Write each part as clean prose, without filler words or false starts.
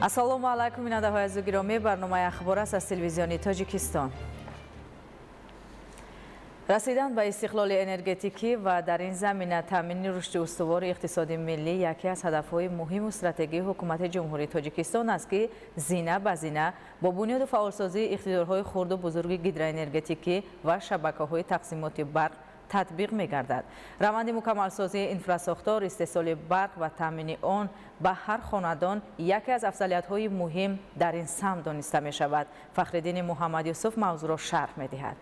Ассалому алайкум, бинандаҳои азизу гиромӣ, барномаи ахбор аст аз телевизиони Тоҷикистон. Расидан ба истиқлоли энергетикӣ ва дар ин замина таъмини рушди устувори иқтисоди миллӣ яке аз ҳадафҳои муҳиму стратегии ҳукумати Ҷумҳурии Тоҷикистон аст, ки зина ба зина бо бунёду фаъолсозии иқтидорҳои хурду бузурги гидроэнергетикӣ ва шабакаҳои тақсимоти барқ татбиқ мегардад. Раванди мукаммалсозии инфрасохтор, истеҳсоли барқ ва таъмини он ба ҳар хонадон яке аз афзалиятҳои муҳим дар ин самт дониста мешавад. Фахриддини Муҳаммад Юсуф мавзӯъро шарҳ медиҳад.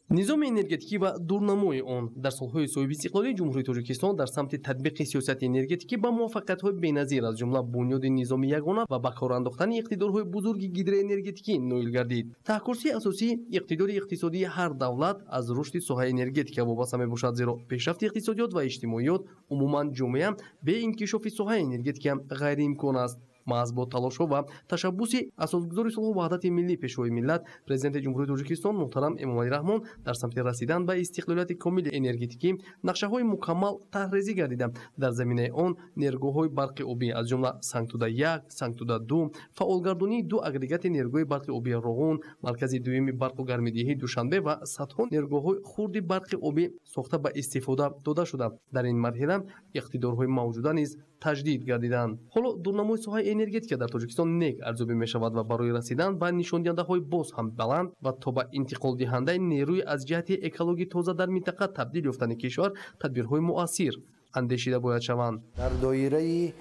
Низоми энергетикӣ ва дурнамои он дар солҳои соҳибистиқлолии Ҷумҳурии Тоҷикистон дар самти татбиқи сиёсати энергетикӣ ба муваффақиятҳои беназир, аз ҷумла бунёди низоми ягона ва ба кор андохтани иқтидорҳои бузурги гидроэнергетикӣ ноил гардид. Таҳкурсии асосии иқтидори иқтисодии ҳар давлат аз рушди соҳаи энергетика вобаста мебошад, зеро пешрафти иқтисодиёт ва иҷтимоиёт, умуман ҷомеа, бе инкишофи соҳаи энергетика ғайриимкон аст. Маҳз бо талошҳо ва ташаббуси асосгузори сулҳу ваҳдати миллӣ, Пешвои миллат, Президенти Ҷумҳурии Тоҷикистон муҳтарам Эмомалӣ Раҳмон дар самти расидан ба истиқлолияти комили энергетикӣ нақшаҳои мукаммал тарҳрезӣ гардида, дар заминаи он нерӯгоҳҳои барқи обӣ, аз ҷумла Сангтуда 1, Сангтуда 2, фаъолгардонии ду агрегати нерӯгоҳи барқи обии Роғун, маркази дуюми барқу гармидиҳии Душанбе ва садҳо нерӯгоҳҳои хурди барқи обӣ сохта ба истифода дода шуда, дар ин марҳила иқтидорҳои мавҷуда низ таҷдид гардиданд. Ҳоло дурнамои соҳаи энергетика дар Тоҷикистон нек арзёбӣ мешавад ва барои расидан ба нишондиҳандаҳои боз ҳам баланд ва то ба интиқолдиҳандаи нерӯи аз ҷиҳати экологӣ тоза дар минтақа табдил ёфтани кишвар тадбирҳои муассир андешида бояд шаванд. Дар доираи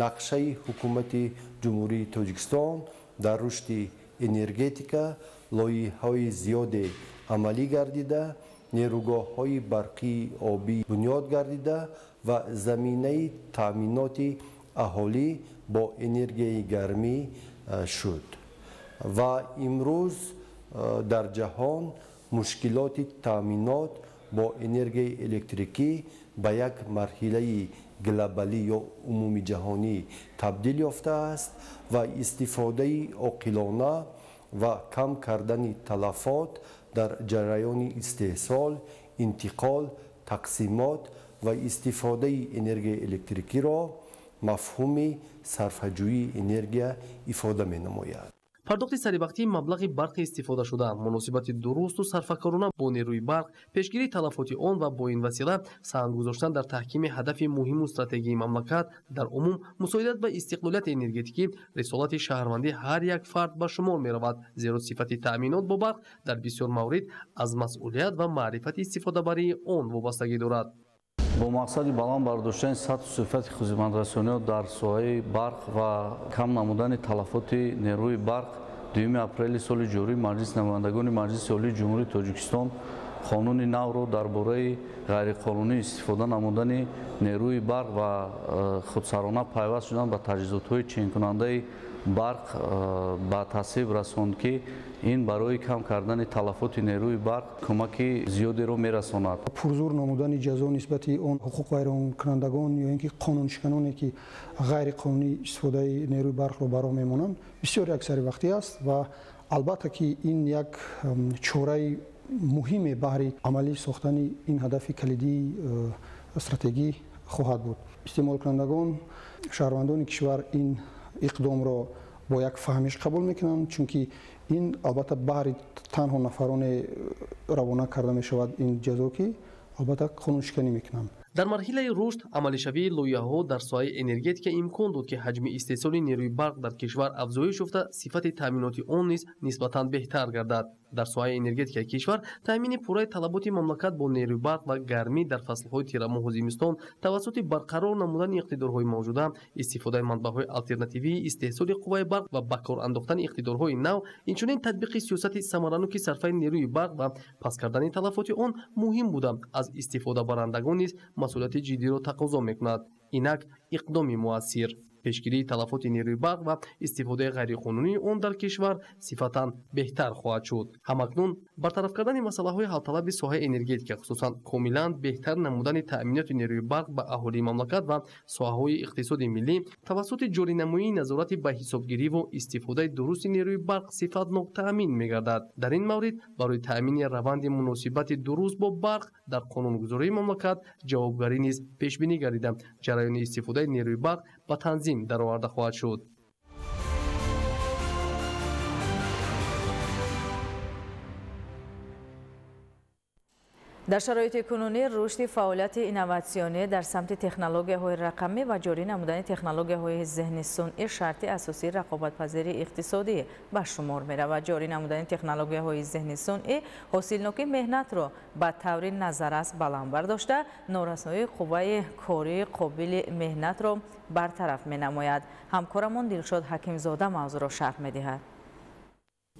нақшаи ҳукумати Ҷумҳурии Тоҷикистон дар рушди энергетика лоиҳаҳои зиёде амалӣ гардида, нерӯгоҳҳои барқии обӣ бунёд гардида ва заминаи таъминоти аҳолӣ бо энергияи гармӣ шуд. Ва имрӯз дар ҷаҳон мушкилоти таъминот бо энергияи электрикӣ ба як марҳилаи глобалӣ ё умумиҷаҳонӣ табдил ёфтааст ва истифодаи оқилона ва кам кардани талафот дар ҷараёни истеҳсол, интиқол, тақсимот ва истифодаи энергияи электрикиро мафҳуми сарфаҷӯии энергия ифода менамояд. Пардохти саривақтии маблағи барқи истифодашуда, муносибати дурусту сарфакорона бо нерӯи барқ, пешгирии талафоти он ва бо ин васила саҳм гузоштан дар таҳкими ҳадафи муҳиму стратегии мамлакат, дар умум мусоидат ба истиқлолияти энергетикӣ рисолати шаҳрвандии ҳар як фард ба шумор меравад, зеро сифати таъминот бо барқ дар бисёр маврид аз масъулият ва маърифати истифодабарии он вобастагӣ дорад. Бо мақсади баланд бардоштани сатҳу сифати хизматрасониҳо дар соҳаи барқ ва кам намудани талафоти нерӯи барқ, 2 апрели соли ҷорӣ Маҷлиси намояндагони Маҷлиси Олии Ҷумҳурии Тоҷикистон қонуни навро дар бораи ғайриқонунӣ истифода намудани нерӯи барқ ва худсарона пайваст шудан ба таҷҳизотҳои ченкунандаи барқ ба тасвиб расонд, ки ин барои кам кардани талафоти нерӯи барқ кӯмаки зиёдеро мерасонад. Пурзур намудани ҷазо нисбати он ҳуқуқвайронкунандагон ё ин ки қонуншиканоне, ки ғайриқонунӣ истифодаи нерӯи барқро ба роҳ мемонанд, бисёр як саривақтӣ аст ва албатта ки ин як чораи муҳиме баҳри амалӣ сохтани ин ҳадафи калидии стратегӣ хоҳад буд. Истеъмолкунандагон, шаҳрвандони кишвар ин иқдомро бо як фаҳмиш қабул мекунанд, чунки ин албатта баҳри танҳо нафароне равона карда мешавад ин ҷазо, ки албатта қонуншиканӣ мекунанд. Дар марҳилаи рушд амалишавии лоиҳаҳо дар соҳаи энергетика имкон дод, ки ҳаҷми истеҳсоли нерӯи барқ дар кишвар афзоиш ёфта, сифати таъминоти он низ нисбатан беҳтар гардад. Дар соҳаи энергетикаи кишвар таъмини пурраи талаботи мамлакат бо нерӯи барқ ва гармӣ дар фаслҳои тирамоҳу зимистон тавассути барқарор намудани иқтидорҳои мавҷуда, истифодаи манбаъҳои алтернативии истеҳсоли қувваи барқ ва ба кор андохтани иқтидорҳои нав, инчунин татбиқи сиёсати самараноки сарфаи нерӯи барқ ва паст кардани талафоти он муҳим буда, аз истифодабарандагон низ масъулияти ҷиддиро тақозо мекунад. Инак иқдоми муассир пешгирии талафоти нерӯи барқ ва истифодаи ғайриқонунии он дар кишвар сифатан беҳтар хоҳад шуд. Ҳамакнун бартараф кардани масъалаҳои ҳалталаби соҳаи энергетика, хусусан комилан беҳтар намудани таъминоти нерӯи барқ ба аҳолии мамлакат ва соҳаҳои иқтисоди миллӣ тавассути ҷоринамоии назорати ба ҳисобгириву истифодаи дурусти нерӯи барқ сифатнок таъмин мегардад. Дар ин маврид барои таъмини раванди муносибати дуруст бо барқ дар қонунгузории мамлакат ҷавобгарӣ низ пешбинӣ гардида, ҷараёни истифодаи нерӯи барқ ба танзим дароварда хоҳад шуд. Дар шароити кунунӣ рушди фаъолияти инноватсионӣ дар самти технологияҳои рақамӣ ва ҷорӣ намудани технологияҳои зеҳни сунъӣ шарти асосии рақобатпазири иқтисодӣ ба шумор меравад. Ҷорӣ намудани технологияҳои зеҳни сунъӣ ҳосилнокии меҳнатро ба таври назаррас баланд бардошта, норасоии қувваи кории қобили меҳнатро бартараф менамояд. Ҳамкорамон Дилшод Ҳакимзода мавзӯъро шарҳ медиҳад.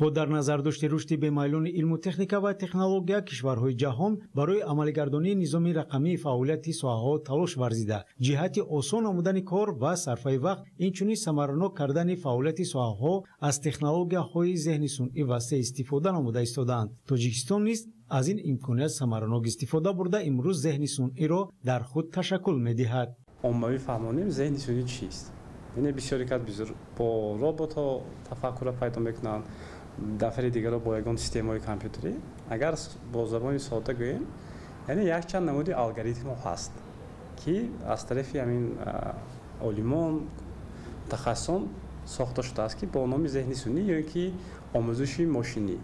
Бо дар назардошти рушди бемайлони илму техника ва технология, кишварҳои ҷаҳон барои амалигардонии низоми рақамии фаъолияти соҳаҳо талош варзида, ҷиҳати осон намудани кор ва сарфаи вақт, инчунин самаранок кардани фаъолияти соҳаҳо аз технологияҳои зеҳни сунъӣ васеъ истифода намуда истодаанд. Тоҷикистон низ аз ин имконият самаранок истифода бурда, имрӯз зеҳни сунъиро дар худ ташаккул медиҳад. Оммавӣ фаҳмонем зеҳни сунъӣ чист. Яъне бисёре кас бо роботҳо тафаккурро пайдо мекунанд, дафари дигарро бо ягон системаҳои компютерӣ. Агар бо забони сода гӯем, яъне якчанд намуди алгоритмҳо ҳаст, ки аз тарафи ҳамин олимон, мутахассисон сохта шудааст, ки бо номи зеҳни сунъӣ ё ки омӯзиши мошинӣ.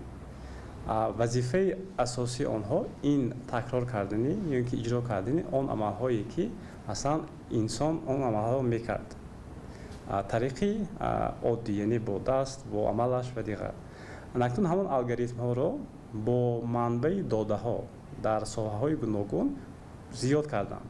Вазифаи асосии онҳо ин такрор кардани ё ки иҷро кардани он амалҳое, ки масалан инсон он амалҳоро мекард тариқи оддӣ, яъне бо даст, бо амалаш ва дигар. Акнун ҳамон алгоритмҳоро бо манбаи додаҳо дар соҳаҳои гуногун зиёд карданд.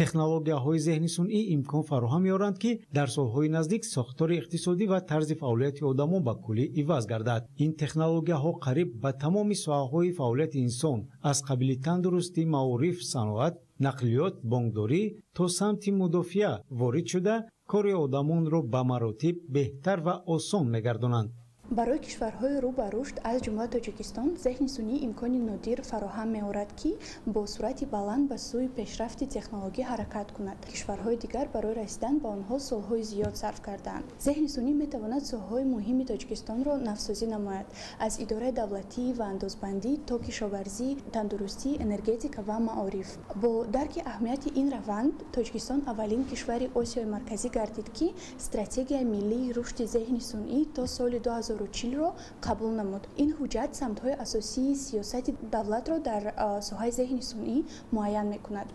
Технологияҳои зеҳни сунъӣ имкон фароҳам меоранд, ки дар солҳои наздик сохтори иқтисодӣ ва тарзи фаъолияти одамон ба куллӣ иваз гардад. Ин технологияҳо қариб ба тамоми соҳаҳои фаъолияти инсон аз қабили тандурустӣ, маориф, саноат, нақлиёт, бонкдорӣ то самти мудофиа ворид шуда, кори одамонро ба маротиб беҳтар ва осон мегардонанд. Барои кишварҳои рӯ ба рушд, аз ҷумла Тоҷикистон, зеҳни сунъӣ имкони нодир фароҳам меорад, ки бо суръати баланд ба сӯи пешрафти технологӣ ҳаракат кунад. Кишварҳои дигар барои расидан ба онҳо солҳои зиёд сарф кардаанд. Зеҳни сунъӣ метавонад соҳаҳои муҳими Тоҷикистонро навсозӣ намояд, аз идораи давлатӣ ва андозбандӣ то кишоварзӣ, тандурустӣ, энергетика ва маориф. Бо дарки аҳамияти ин раванд, Тоҷикистон аввалин кишвари Осиёи Марказӣ гардид, ки стратегияи миллии рушди зеҳни сунъӣ то соли 2040-ро қабул намуд. Ин ҳуҷҷат самтҳои асосии сиёсати давлатро дар соҳаи зеҳни сунъӣ муайян мекунад.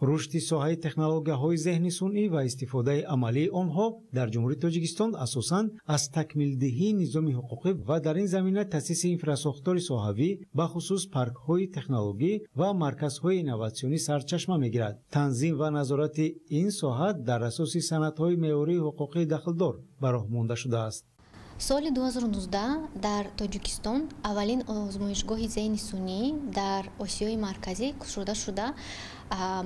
Рушди соҳаи технологияҳои зеҳни сунъӣ ва истифодаи амалии онҳо дар Ҷумҳурии Тоҷикистон асосан аз такмилдиҳии низоми ҳуқуқӣ ва дар ин замина таъсиси инфрасохтори соҳавӣ, бахусус паркҳои технологӣ ва марказҳои инноватсионӣ сарчашма мегирад. Танзим ва назорати ин соҳа дар асоси санадҳои меъёрии ҳуқуқии дахлдор ба роҳ монда шудааст. Соли 2019 дар Тоҷикистон аввалин озмоишгоҳи зеҳни сунъӣ дар Осиёи Марказӣ кушода шуда,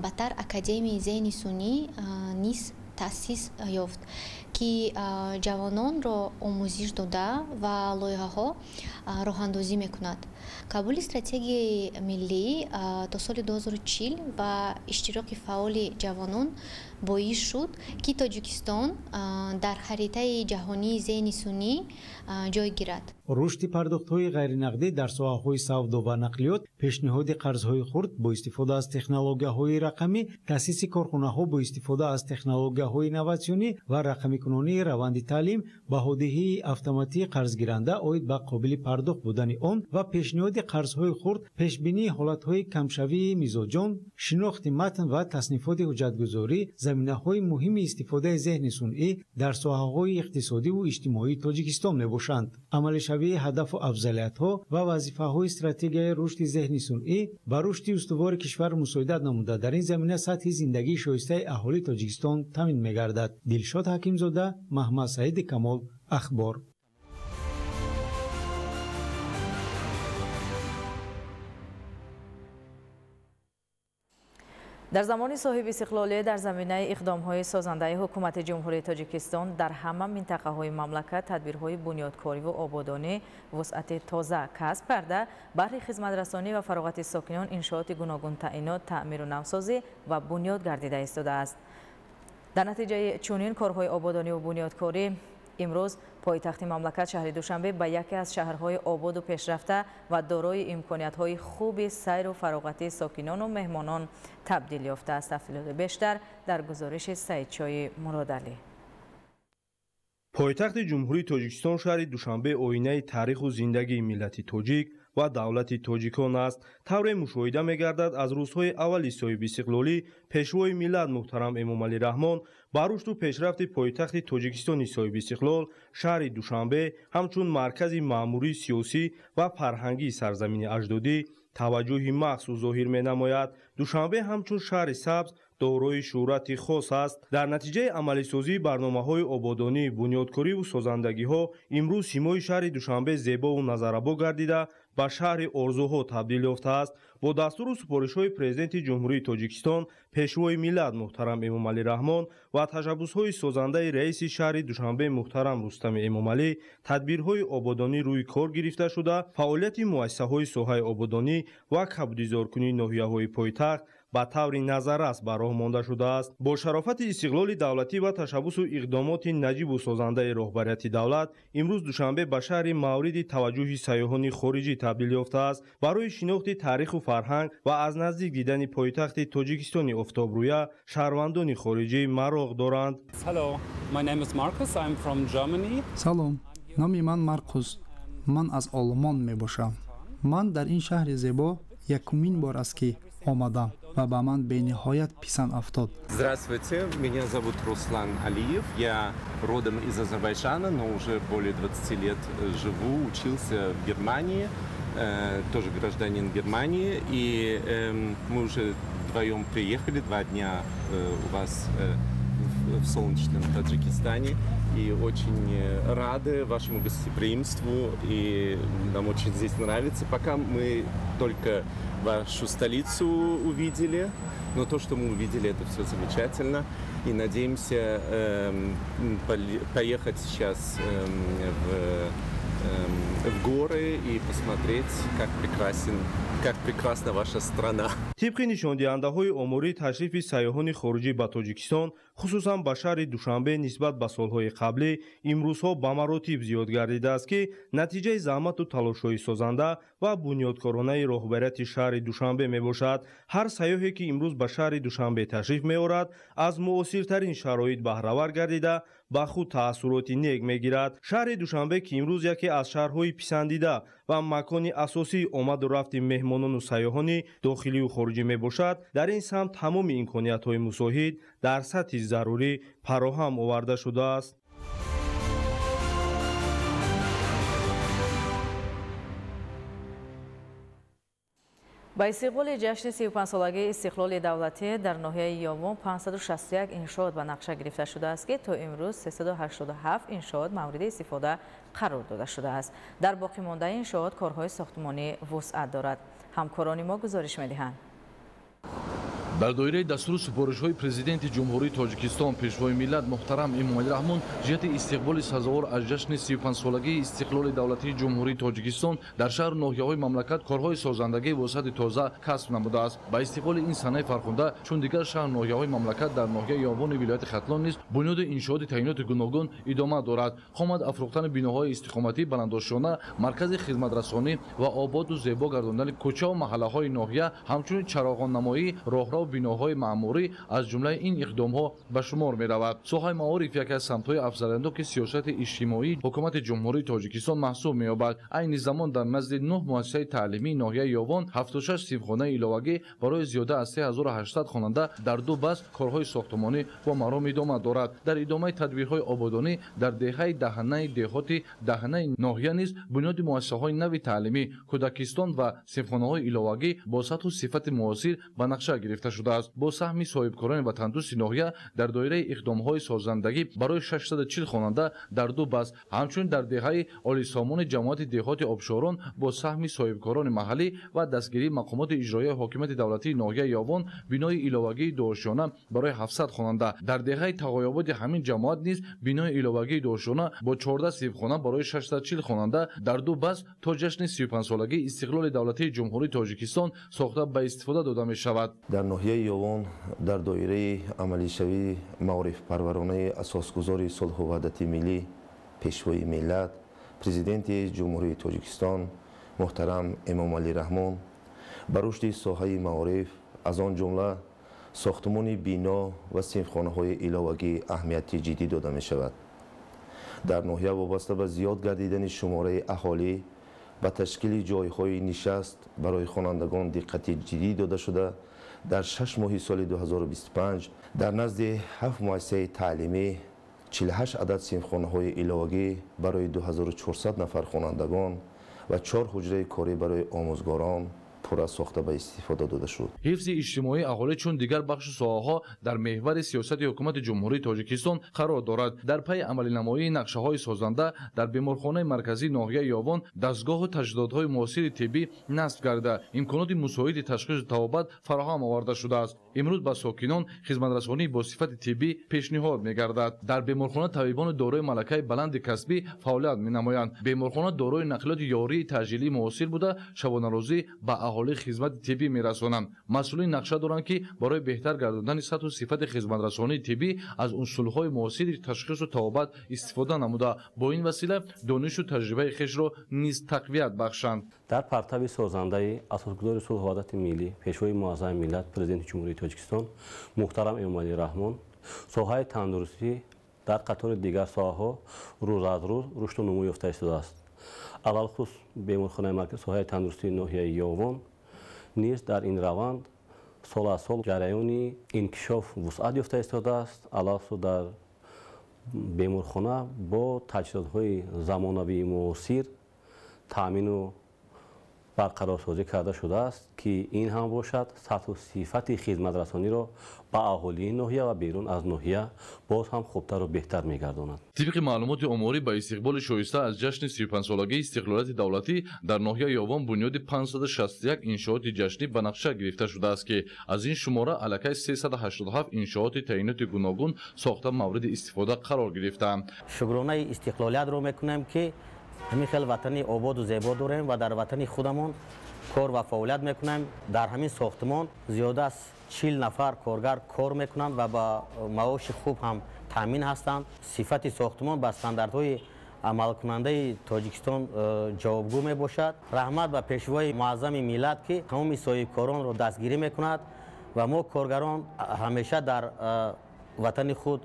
ба тар Академияи зеҳни сунъӣ низ таъсис ёфт, ки ҷавононро омӯзиш дода ва лоиҳаҳо роҳандозӣ мекунад. Қабули стратегияи миллӣ то соли 2040 ва иштироки фаъоли ҷавонон боис шуд, ки Тоҷикистон дар харитаи ҷаҳонии зеҳни сунъӣ ҷой гирад. Рушди пардохтҳои ғайринақдӣ дар соҳаҳои савдо ва нақлиёт, пешниҳоди қарзҳои хурд бо истифода аз технологияҳои рақамӣ, таъсиси корхонаҳо бо истифода аз технологияҳои инноватсионӣ ва рақамикунонии раванди таълим, баҳодиҳии автоматии қарзгиранда оид ба қобили пардохт будани он ва пешниҳоди қарзҳои хурд, пешбинии ҳолатҳои камшавии мизоҷон, шинохти матн ва таснифоти ҳуҷҷатгузорӣ заминаҳои муҳими истифодаи зеҳни сунъӣ дар соҳаҳои иқтисодиву иҷтимоии Тоҷикистон мебошанд. Амалишавии ҳадафу афзалиятҳо ва вазифаҳои стратегияи рушди зеҳни сунъӣ ба рушди устувори кишвар мусоидат намуда, дар ин замина сатҳи зиндагии шоистаи аҳолии Тоҷикистон таъмин мегардад. Дилшод Ҳакимзода, Маҳмад Саиди Камол, Ахбор. Дар замони соҳиби истиқлолӣ дар заминаи иқдомҳои созандаи ҳукумати Ҷумҳурии Тоҷикистон дар ҳама минтақаҳои мамлакат тадбирҳои бунёдкориву ободонӣ вусъати тоза касб карда, баҳри хизматрасонӣ ва фароғати сокинон иншооти гуногунтаъинот, таъмиру навсозӣ ва бунёд гардида истодааст. Дар натиҷаи чунин корҳои ободониву бунёдкорӣ имрӯз пойтахти мамлакат шаҳри Душанбе ба яке аз шаҳрҳои ободу пешрафта ва дорои имкониятҳои хуби сайру фароғатии сокинону меҳмонон табдил ёфтааст. Тафсилоти бештар дар гузориши Саидчои Муродалӣ. Пойтахти Ҷумҳурии Тоҷикистон шаҳри Душанбе оинаи таъриху зиндагии миллати тоҷик ва давлати тоҷикон аст. Тавре мушоҳида мегардад, аз рӯзҳои аввали соҳибистиқлолӣ Пешвои миллат муҳтарам Эмомалӣ Раҳмон ба рушду пешрафти пойтахти Тоҷикистони соҳибистиқлол шаҳри Душанбе ҳамчун маркази маъмурии сиёсӣ ва фарҳангии сарзамини аҷдодӣ таваҷҷӯҳи махсус зоҳир менамояд. Душанбе ҳамчун шаҳри сабз дорои шӯҳрати хос аст. Дар натиҷаи амалисозии барномаҳои ободонӣ, бунёдкориву созандагиҳо имрӯз симои шаҳри Душанбе зебову назаррабо гардида, ба шаҳри орзуҳо табдил ёфтааст. Бо дастуру супоришҳои Президенти Ҷумҳурии Тоҷикистон, Пешвои миллат муҳтарам Эмомалӣ Раҳмон ва ташаббусҳои созандаи раиси шаҳри Душанбе муҳтарам Рустами Эмомалӣ тадбирҳои ободонӣ рӯи кор гирифта шуда, фаъолияти муассисаҳои соҳаи ободонӣ ва кабудизоркунии ноҳияҳои пойтахт ба таври назаррас ба роҳ монда шудааст. Бо шарофати истиқлоли давлатӣ ва ташаббусу иқдомоти наҷибу созандаи роҳбарияти давлат имрӯз Душанбе ба шаҳри мавриди таваҷҷӯҳи сайёҳони хориҷӣ табдил ёфтааст. Барои шинохти таъриху фарҳанг ва аз наздик дидани пойтахти Тоҷикистони офтобрӯя шаҳрвандони хориҷӣ мароқ доранд. Салом, номи ман Маркус, ман аз Олмон мебошам. Ман дар ин шаҳри зебо якумин бор аст, ки омадам ва ба ман бениҳоят писанд афтод. Здравствуйте, меня зовут Руслан Алиев. Я родом из Азербайджана, но уже более 20 лет живу, учился в Германии, тоже гражданин Германии. И мы уже вдвоем приехали 2 дня у вас в солнечном Таджикистане и очень рады вашему гостеприимству, и нам очень здесь нравится. Пока мы только вашу столицу увидели, но то, что мы увидели, это все замечательно. И надеемся поехать сейчас в горы и посмотреть, как прекрасна ваша страна. Тибқи нишондиҳандаҳои оморӣ, ташрифи сайёҳони хориҷӣ ба Тоҷикистон, хусусан ба шаҳри Душанбе, нисбат ба солҳои қаблӣ имрӯзҳо ба маротиб зиёд гардидааст, ки натиҷаи заҳмату талошҳои созанда ва бунёдкоронаи роҳбарияти шаҳри Душанбе мебошад. Ҳар сайёҳе, ки имрӯз ба шаҳри Душанбе ташриф меорад, аз муосиртарин шароит баҳравар гардида, ба худ таассуроти нек мегирад. Шаҳри Душанбе, ки имрӯз яке аз шаҳрҳои писандида ва макони асосии омаду рафти меҳмонону сайёҳони дохилию хориҷӣ мебошад, дар ин самт тамоми имкониятҳои мусоҳид дар сатҳи зарурӣ фароҳам оварда шудааст. Ба истиқболи ҷашни 35-солагии истиқлоли давлатӣ дар ноҳияи Ёвон 561 иншоот ба нақша гирифта шудааст, ки то имрӯз 387 иншоот мавриди истифода қарор дода шудааст. Дар боқимондаи иншоот корҳои сохтмонӣ вусъат дорад. Ҳамкорони мо гузориш медиҳанд. Дар доираи дастуру супоришҳои Президенти Ҷумҳурии Тоҷикистон, Пешвои миллат муҳтарам Эмомалӣ Раҳмон ҷиҳати истиқболи сазовор аз ҷашни 35-солагии истиқлоли давлатии Ҷумҳурии Тоҷикистон дар шаҳру ноҳияҳои мамлакат корҳои созандагии вусъати тоза касб намудааст. Ба истиқболи ин санаи фархунда, чун дигар шаҳру ноҳияҳои мамлакат, дар ноҳияи Ёвони вилояти Хатлон низ бунёди иншооти таъиноти гуногун идома дорад. Қомат афрӯхтани биноҳои истиқоматӣ, баландошёна, маркази хизматрасонӣ ва ободу зебо гардондани кӯчаву маҳаллаҳои ноҳия, ҳамчунин чароғоннамоӣ, роҳрав, биноҳои маъмурӣ аз ҷумлаи ин иқдомҳо ба шумор меравад. Соҳаи маориф яке аз самтҳои афзалиятноки сиёсати иҷтимоии ҳукумати Ҷумҳурии Тоҷикистон маҳсуб меёбад. Айни замон дар назди 9 муассисаи таълимии ноҳияи Ёвон 76 синфхонаи иловагӣ барои зиёда аз 3800 хонанда дар 2 баст корҳои сохтмонӣ бо маром идома дорад. Дар идомаи тадбирҳои ободонӣ дар деҳаи Даҳанаи деҳоти Даҳанаи ноҳия низ бунёди муассисаҳои нави таълимӣ, кӯдакистон ва синфхонаҳои иловагӣ бо сатҳу сифати муосир ба нақша гирифта шудааст. Бо саҳми соҳибкорони ватандӯсти ноҳия дар доираи иқдомҳои созандагӣ барои 640 хонанда дар 2 баст, ҳамчунин дар деҳаи Олисомони ҷамоати деҳоти Обшорон бо саҳми соҳибкорони маҳаллӣ ва дастгирии мақомоти иҷроияи ҳокимияти давлатии ноҳияи Ёвон бинои иловагии дуошёна барои 700 хонанда, дар деҳаи Тағоёбоди ҳамин ҷамоат низ бинои иловагии дуошёна бо 14 синфхона барои 640 хонанда дар 2 баст то ҷашни 35-солагии истиқлоли давлатии Ҷумҳурии Тоҷикистон сохта ба истифода дода мешавад. Дар ноҳияи Ёвон дар доираи амалишавии маорифпарваронаи асосгузори сулҳу ваҳдати миллӣ, Пешвои миллат, Президенти Ҷумҳурии Тоҷикистон муҳтарам Эмомалӣ Раҳмон ба рушди соҳаи маориф, аз он ҷумла сохтмони бино ва синфхонаҳои иловагӣ аҳамияти ҷиддӣ дода мешавад. Дар ноҳия вобаста ба зиёд гардидани шумораи аҳолӣ ба ташкили ҷойҳои нишаст барои хонандагон диққати ҷиддӣ дода шуда, дар 6 моҳи соли 2025 дар назди 7 муассисаи таълимӣ 48 адад синфхонаҳои иловагӣ барои 2400 нафар хонандагон ва 4 ҳуҷраи корӣ барои омӯзгорон пурра сохта ба истифода дода шуд. Ҳифзи иҷтимоии аҳолӣ чун дигар бахшу соҳаҳо дар меҳвари сиёсати ҳукумати Ҷумҳурии Тоҷикистон қарор дорад. Дар пайи амалинамоии нақшаҳои созанда дар беморхонаи марказии ноҳияи Ёвон дастгоҳу таҷҳизотҳои муосири тиббӣ насб карда, имконоти мусоиди ташхису табобат фароҳам оварда шудааст. Имрӯз ба сокинон хизматрасонии бо сифати тиббӣ пешниҳод мегардад. Дар беморхона табибони дорои малакаи баланди касбӣ фаъолият менамоянд. Беморхона дорои нақлиёти ёрии таъҷилии муосир буда, шабонарӯзӣ ба аҳолӣ хизмати тиббӣ мерасонанд. Масъулин нақша доранд, ки барои беҳтар гардондани сатҳу сифати хизматрасонии тиббӣ аз усулҳои муосири ташхису табобат истифода намуда, бо ин васила донишу таҷрибаи хешро низ тақвият бахшанд. Дар партави созандаи асосгузори сулҳу ваҳдати миллӣ, пешвои муаззами миллат, президенти Ҷумҳурии Тоҷикистон муҳтарам Эмомалӣ Раҳмон, соҳаи тандурустӣ дар қатори дигар соҳаҳо рӯз аз рӯз рушду нумӯ ёфта истодааст. Алалхусус беморхонаи маркази соҳаи тандурустии ноҳияи Ёвон низ дар ин раванд сол аз сол ҷараёни инкишоф вусъат ёфта истодааст. Алалхусус дар беморхона бо таҷҳизотҳои замонавии муосир таъмину барқарорсозӣ карда шудааст, ки ин ҳам бошад сатҳу сифати хизматрасониро ба аҳолии ноҳия ва берун аз ноҳия боз ҳам хубтару беҳтар мегардонад. Тибқи маълумоти оморӣ ба истиқболи шоиста аз ҷашни 35-солагии истиқлолияти давлатӣ дар ноҳияи Ёвон бунёди 561 иншооти ҷашнӣ ба нақша гирифта шудааст, ки аз ин шумора аллакай 387 иншооти таъиноти гуногун сохта мавриди истифода қарор гирифтаанд. Шукронаи истиқлолиятро мекунем, ки ҳамин хел ватани ободу зебо дорем ва дар ватани худамон кор ва фаъолият мекунем. Дар ҳамин сохтмон зиёда аз 40 нафар коргар кор мекунанд ва ба маоши хуб ҳам таъмин ҳастанд. Сифати сохтмон ба стандартҳои амалкунандаи Тоҷикистон ҷавобгӯ мебошад. Раҳмат ба пешвои муаззами миллат, ки тамоми соҳибкоронро дастгирӣ мекунад ва мо коргарон ҳамеша дар ватани худ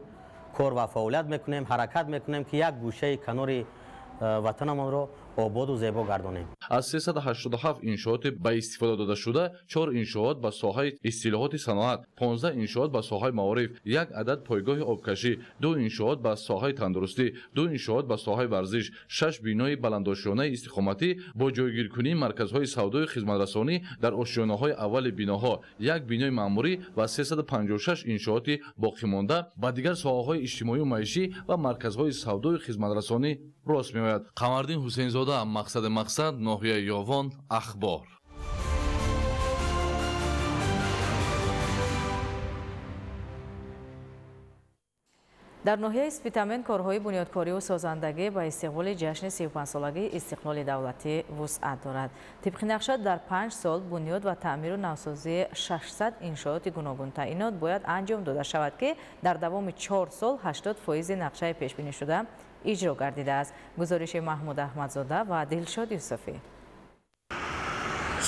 кор ва фаъолият мекунем, ҳаракат мекунем, ки як гӯшаи канори ватанамонро ободу зебо гардонем. Аз 387 иншооти ба истифода дода шуда, 4 иншоот ба соҳаи истилоҳоти саноат, 15 иншоот ба соҳаи маориф, 1 адад пойгоҳи обкашӣ, 2 иншоот ба соҳаи тандурустӣ, 2 иншоот ба соҳаи варзиш, 6 бинои баландошёнаи истиқоматӣ бо ҷойгиркунии марказҳои савдою хизматрасонӣ дар ошёнаҳои аввали биноҳо, 1 бинои маъмурӣ ва 356 иншооти боқимонда ба дигар соҳаҳои иҷтимоию маишӣ ва марказҳои савдою хизматрасонӣ рост меояд. Қамардин Ҳусейнзода, Мақсади Мақсад, ноҳияи Ёвон, Ахбор. Дар ноҳияи Спитамен корҳои бунёдкорию созандагӣ ба истиқболи ҷашни 35-солагии истиқлоли давлатӣ вусъат дорад. Тибқи нақша дар 5 сол бунёд ва таъмиру навсозии 600 иншооти гуногунтаъинот бояд анҷом дода шавад, ки дар давоми 4 сол 80% нақшаи пешбинишуда иҷро гардидааст. Гузориши Маҳмуд Аҳмадзода ва Дилшод Юсуфӣ.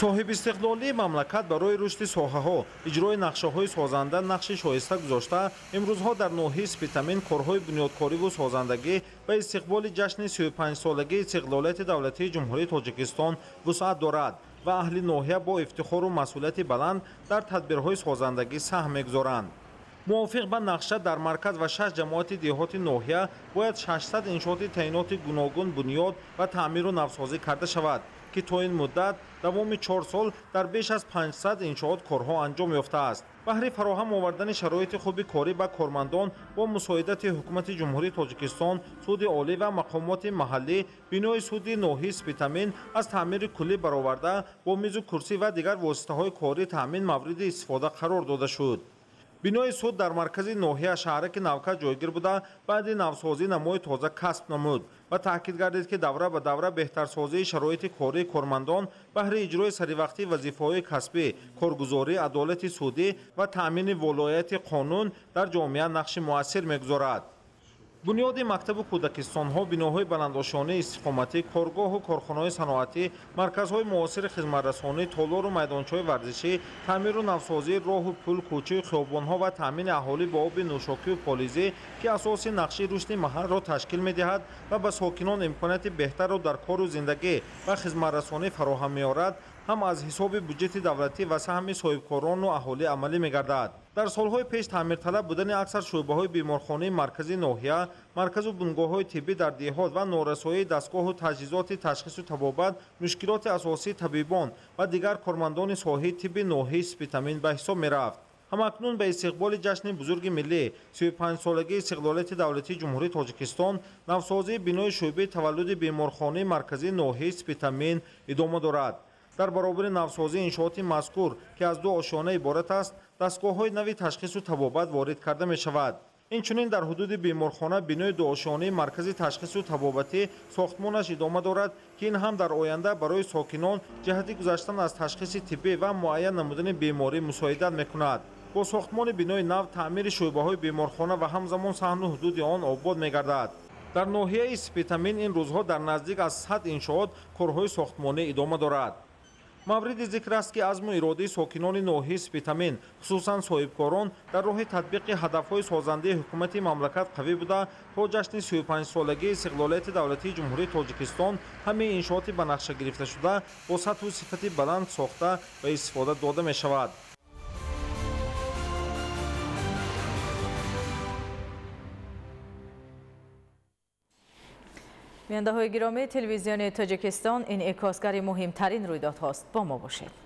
Соҳибистиқлолии мамлакат барои рушди соҳаҳо, иҷрои нақшаҳои созанда нақши шоиста гузошта, имрӯзҳо дар ноҳияи Спитамен корҳои бунёдкориву созандагӣ ба истиқболи ҷашни 35-солагии истиқлолияти давлатии Ҷумҳурии Тоҷикистон вусъат дорад ва аҳли ноҳия бо ифтихору масъулияти баланд дар тадбирҳои созандагӣ саҳм мегузоранд. Мувофиқ ба нақша дар марказ ва 6 ҷамоати деҳоти ноҳия бояд 600 иншооти таъиноти гуногун бунёд ва таъмиру навсозӣ карда шавад, ки то ин муддат давоми 4 сол дар беш аз 500 иншоот корҳо анҷом ёфтааст. Баҳри фароҳам овардани шароити хуби корӣ ба кормандон бо мусоидати ҳукумати Ҷумҳурии Тоҷикистон, суди олӣ ва мақомоти маҳаллӣ бинои суди ноҳияи Спитамен аз таъмири куллӣ бароварда бо мизу курсӣ ва дигар воситаҳои корӣ таъмин мавриди истифода қарор дода шуд. Бинои суд дар маркази ноҳия шаҳраки Навка ҷойгир буда, баъди навсозӣ намои тоза касб намуд ва таъкид гардид, ки давра ба давра беҳтарсозии шароити кории кормандон баҳри иҷрои саривақтии вазифаҳои касбӣ, коргузорӣ, адолати судӣ ва таъмини волояти қонун дар ҷомеа нақши муассир мегузорад. Бунёди мактабу кӯдакистонҳо, биноҳои баландошёнаи истиқоматӣ, коргоҳу корхонаҳои саноатӣ, марказҳои муосири хизматрасонӣ, толору майдончаҳои варзишӣ, таъмиру навсозии роҳу пул, кӯчаю хиёбонҳо ва таъмини аҳолӣ бо оби нӯшокию полизӣ, ки асоси нақши рушди маҳалро ташкил медиҳад ва ба сокинон имконияти беҳтарро дар кору зиндагӣ ва хизматрасонӣ фароҳам меорад, ҳам аз ҳисоби буҷети давлатӣ ва саҳми соҳибкорону аҳолӣ амалӣ мегардад. Дар солҳои пеш таъмирталаб будани аксар шӯъбаҳои беморхонаи марказии ноҳия, марказу бунгоҳҳои тиббӣ дар деҳот ва норасоии дастгоҳу таҷҳизоти ташхису табобат мушкилоти асосии табибон ва дигар кормандони соҳаи тибби ноҳияи Спитамен ба ҳисоб мерафт. Ҳамакнун ба истиқболи ҷашни бузурги миллӣ 35-солагии истиқлолияти давлатии Ҷумҳурии Тоҷикистон навсозии бинои шӯъбаи таваллуди беморхонаи марказии ноҳияи Спитамен идома дорад. Дар баробари навсозии иншооти мазкур, ки аз ду ошёна иборат аст, дастгоҳҳои нави ташхису табобат ворид карда мешавад. Инчунин дар ҳудуди беморхона бинои дуошёнаи маркази ташхису табобатӣ сохтмонаш идома дорад, ки ин ҳам дар оянда барои сокинон ҷиҳати гузаштан аз ташхиси тиббӣ ва муайян намудани беморӣ мусоидат мекунад. Бо сохтмони бинои нав таъмири шӯъбаҳои беморхона ва ҳамзамон саҳну ҳудуди он обод мегардад. Дар ноҳияи Спитамен ин рӯзҳо дар наздик аз 100 иншоот корҳои сохтмонӣ идома дорад. Мавриди зикр аст, ки азму иродаи сокинони ноҳияи Спитамен, хусусан соҳибкорон, дар роҳи татбиқи ҳадафҳои созандаи ҳукумати мамлакат қавӣ буда, то ҷашни 35-солагии истиқлолияти давлатии Ҷумҳурии Тоҷикистон ҳамаи иншооти ба нақша гирифташуда бо сатҳу сифати баланд сохта ва истифода дода мешавад. Бинандаҳои гиромии телевизиони Тоҷикистон, ин инъикосгари муҳимтарин рӯйдодҳост. Бо мо бошед.